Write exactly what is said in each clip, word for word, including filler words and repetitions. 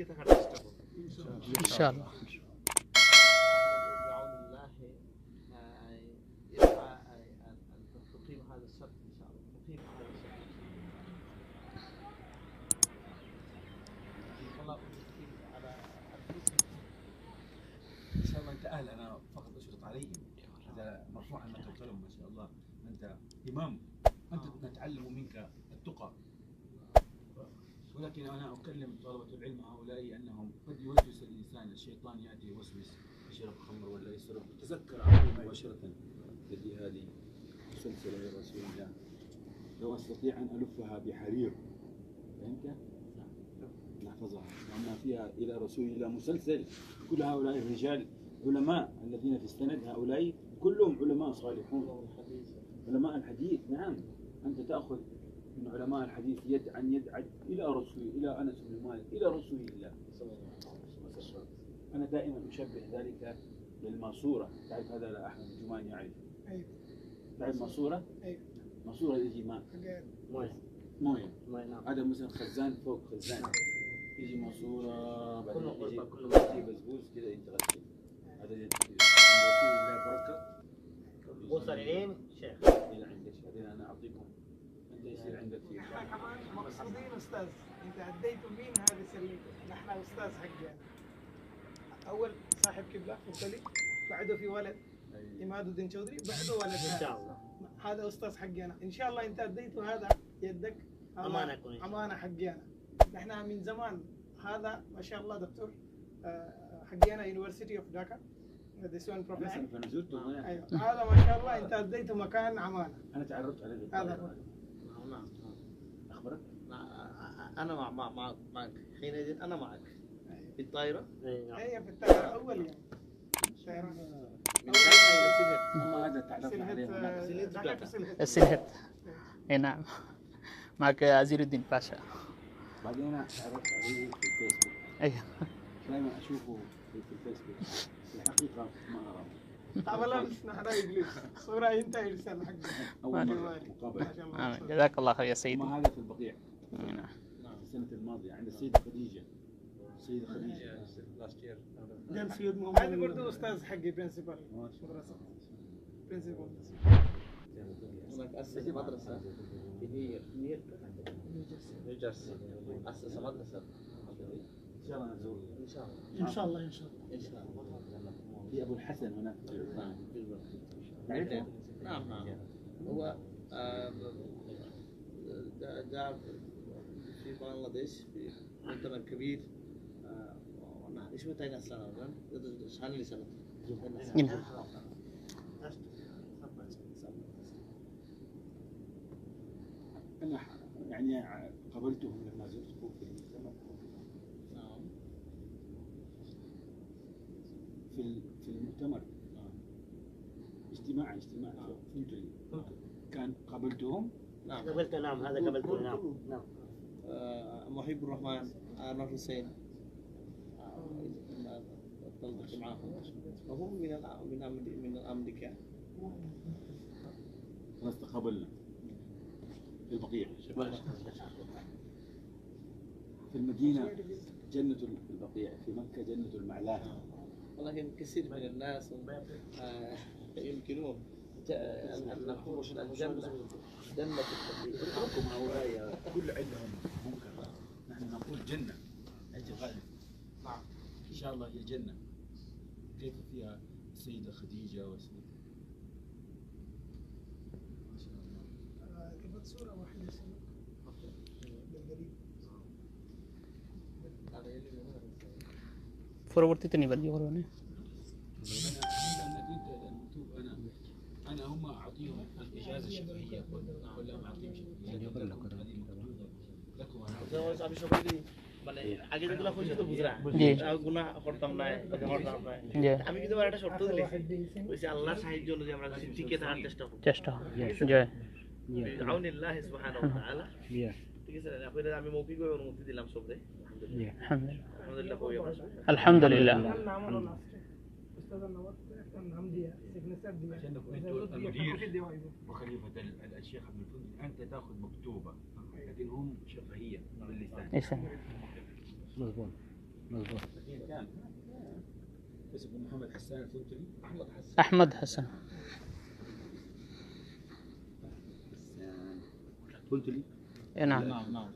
إن شاء الله. بعون الله، آه، يبقى، آه، تقيم هذا السبت إن شاء الله. تقيم هذا السبت إن شاء الله. إن شاء الله أنت أهل، أنا فقط أشرط عليهم. إذا مرفوع عن ما توكلهم، ما شاء الله، أنت إمام، أنت نتعلم منك التقى. ولكن أنا أكلم طلبة العلم هؤلاء أنهم قد يوسوس الإنسان، الشيطان يأتي يوسوس، يشرب خمر ولا يسرق، تذكر عمري مباشرة التي هذه مسلسلة يا رسول الله، لو أستطيع أن ألفها بحرير، فهمت؟ نحفظها، لأن فيها إلى رسول الله مسلسل، كل هؤلاء الرجال علماء الذين في السند، هؤلاء كلهم علماء صالحون، علماء الحديث. نعم، أنت تأخذ من علماء الحديث يد عن يد عن إلى رسول، إلى أنس بن مالك، إلى رسول الله. أنا دائما أشبه ذلك بالماسورة. تعرف هذا؟ لا، أحمد الجماني يعرف. أيوة. تعرف ماسورة؟ أيوة. ماسورة يجي ماء. موية. موية. موية، نعم. هذا مثلًا خزان فوق خزان. يجي ماسورة، بعدين كله يجي، كله يجي بسبوس كده يتغسل. هذا يد-، من رسول الله بركة. وصل إلين شيخ؟ إلى عندك. بعدين أنا أعطيكم، أنت يصير عندك فيه. احنا كمان مقصودين استاذ، انت اديته مين هذه سلمته؟ نحن استاذ حقي يعني. اول صاحب قبله قلت لي، بعده في ولد عماد الدين شودري، بعده ولد. ان شاء الله. هذا استاذ حقي انا، ان شاء الله انت اديته هذا يدك، هذا امانه حقي انا. نحن من زمان، هذا ما شاء الله دكتور، آه، حقي انا University of Dhaka، this one professor. نعرف، أنا زرته هناك. أيوة. هذا ما شاء الله أنت أديته مكان عمانة. أنا تعرفت عليه بالطريقة هذا. نعم، نعم. أخبرك؟ مع-، أنا مع-، مع-، مع-، معك. حينئذ أنا معك. أيوة. في الطائرة؟ أيوة، في الطائرة أول يوم. طائرة. من أول يوم. أما هذا تعرفنا عليه هناك. سلهت، آه، سلهت. إي نعم. معك عزير الدين باشا. بعدين أنا تعرفت عليه في الفيسبوك. أيوة. دائما أشوفه في، في الفيسبوك. في الحقيقة ما أراه. طب لا، بس نحن يجلس. صورة أنت يرسل حقك. أول مرة مقابلة. ما شاء الله. آه، جزاك الله خير يا سيدي. ما هذا في البقيع. نعم. السنة الماضية عند السيدة خديجة. السيدة خديجة. لاست يير. هذا برضه أستاذ حقي، برنسبل مدرسة. برنسبل. هناك أسس مدرسة في نيويورك. نيوجيرسي. أسس مدرسة. إن شاء الله نزور. إن شاء الله. إن شاء الله، إن شاء الله. إن شاء الله. في أبو الحسن هناك. نعم. تعرفه؟ نعم، نعم. هو، آه، جاء، جاء في بنغلاديش في مؤتمر كبير. آه، نعم. إيش متى سنة؟ شحال لي سنة؟ نعم. أنا ح-، يعني قابلتهم لما زرتكم في المؤتمر. نعم. في ال-، في المؤتمر. نعم. اجتماع، اجتماع. نعم. فهمت لي. نعم. كان قابلتهم؟ نعم. قابلته، نعم، هذا قابلته، نعم. نعم. آه، محب الرحمن، آه، أنور حسين. آه، تلتقي معهم. وهم من الأ-، من أمري-، من أمريكا. خلاص تقابلنا في البقيع. في المدينة جنة البقيع، في مكة جنة المعلاة. ولكن كثير من الناس، آه، يمكنون ت-، أن، أن نقول الجنة، جنة البقيع. اتركهم هؤلاء، كل عندهم منكر. نحن نقول جنة، أنت غالب. نعم. إن شاء الله هي جنة. كيف فيها السيدة خديجة والسيدة، ما شاء الله. آه، تبغى صورة واحدة سوا؟ بالقريب. পরবর্তীতে নিবার কি করবেন? أنا، أنا كنت المكتوب، أنا، أنا هم أعطيهم الإجازة الشفهية ولا ما أعطيهم شفهية؟ لكم هذه مكتوبة. মানে, আগে যেগুলো হয়েছে তো বুঝরা। জি। আহ, গুনাহ করতাম না, এটা করতাম না। জি। আমি কিন্তু আবার একটা শর্ত দিয়েছি, ওই যে আল্লাহর সাহায্য অনুযায়ী আমরা যদি টিকে থাকার চেষ্টা করবো। চেষ্টা। জি। بعون الله سبحانه وتعالى। জি। ঠিক আছে, আপনাদের আমি মৌখিকভাবে অনুমতি দিলাম সবরে। জি। আলহামদুলিল্লাহ। আলহামদুলিল্লাহ, হয়ে গেল। আলহামদুলিল্লাহ। নাম হলো লাস্টে। উস্তাদের নাম একটা নাম দিয়া, সিগনেচার দিয়া। عشان كنت المدير وخليفة ال-، الشيخ عبد الفضل، أنت تأخذ مكتوبة، لكن هم شفهية باللسان. إيش؟ مضبوط. مظبوط. كان اسمه محمد حسان الفنتلي. أحمد حسان. أحمد حسان. حسان. فنتلي؟ إيه، نعم. نعم، نعم.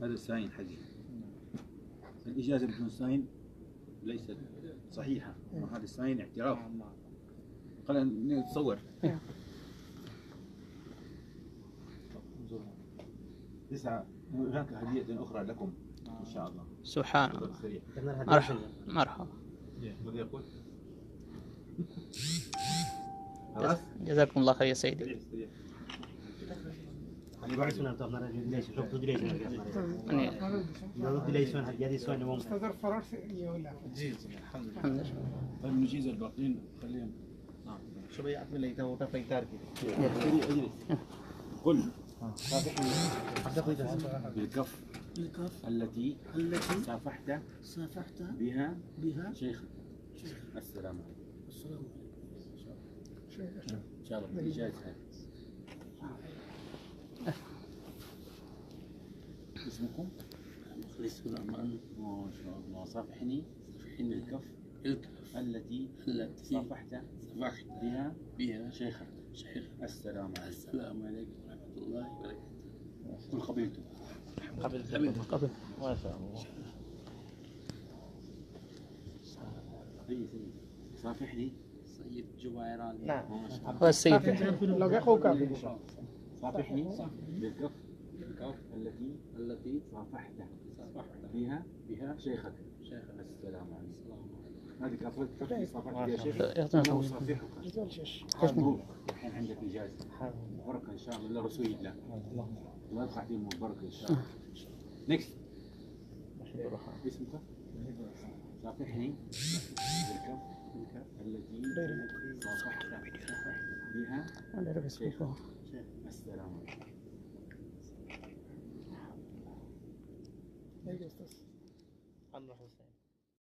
هذا الساين حقي. الإجازة بدون ساين ليست صحيحة. هذا الساين اعتراف. نعم، نعم. خلينا نتصور. تسعة، هناك هدية أخرى لكم إن شاء الله. سبحان الله. سريع. مرحبا، مرحبا. ماذا يقول؟ خلاص؟ جزاكم الله خير يا سيدي. سريع، سريع. يعني بعد سنة طب مرة ليش؟ شوف تدري ليش؟ يعني أستاذ فرار سيئة ولا؟ جي، جي، الحمد لله. الحمد لله. طيب، نجيز الباقيين، خليهم. نعم. شو بيعطي لي تو تفاي تاركي؟ قل. بالكف. التي. التي. صافحت. صافحت. بها. بها. شيخك. السلام عليكم. السلام عليكم. إن شاء الله بتيجي جاهزة. اسمكم؟ مخلص الأمان. ما شاء الله. صافحني. صافحني. الكف. الكف. التي. التي. صافحت. صافحت. بها. بها. شيخك. شيخ. السلام عليكم. السلام عليكم ورحمة الله وبركاته. من قبيلته. قبل. قبل. ما شاء الله. سيد، سيد. صافحني. سيد جوايران. نعم. ما شاء الله. هو السيد. صافحني بالكف. الكف. التي. التي. صافحت. صافحت. بها. بها. شيخك. شيخك. السلام عليكم. السلام عليكم. هذه كافرة كف صافحت بها شيخك. يعطينا العافية. وأصافحك. مبروك. الحين عندك إجازة. بركة إن شاء الله. لا رسول الله. الله يرفع فيهم البركة إن شاء الله. نكست. اسمك؟ صافحني بالكف التي صافحت بها شيخ. السلام عليكم. عمرو حسين.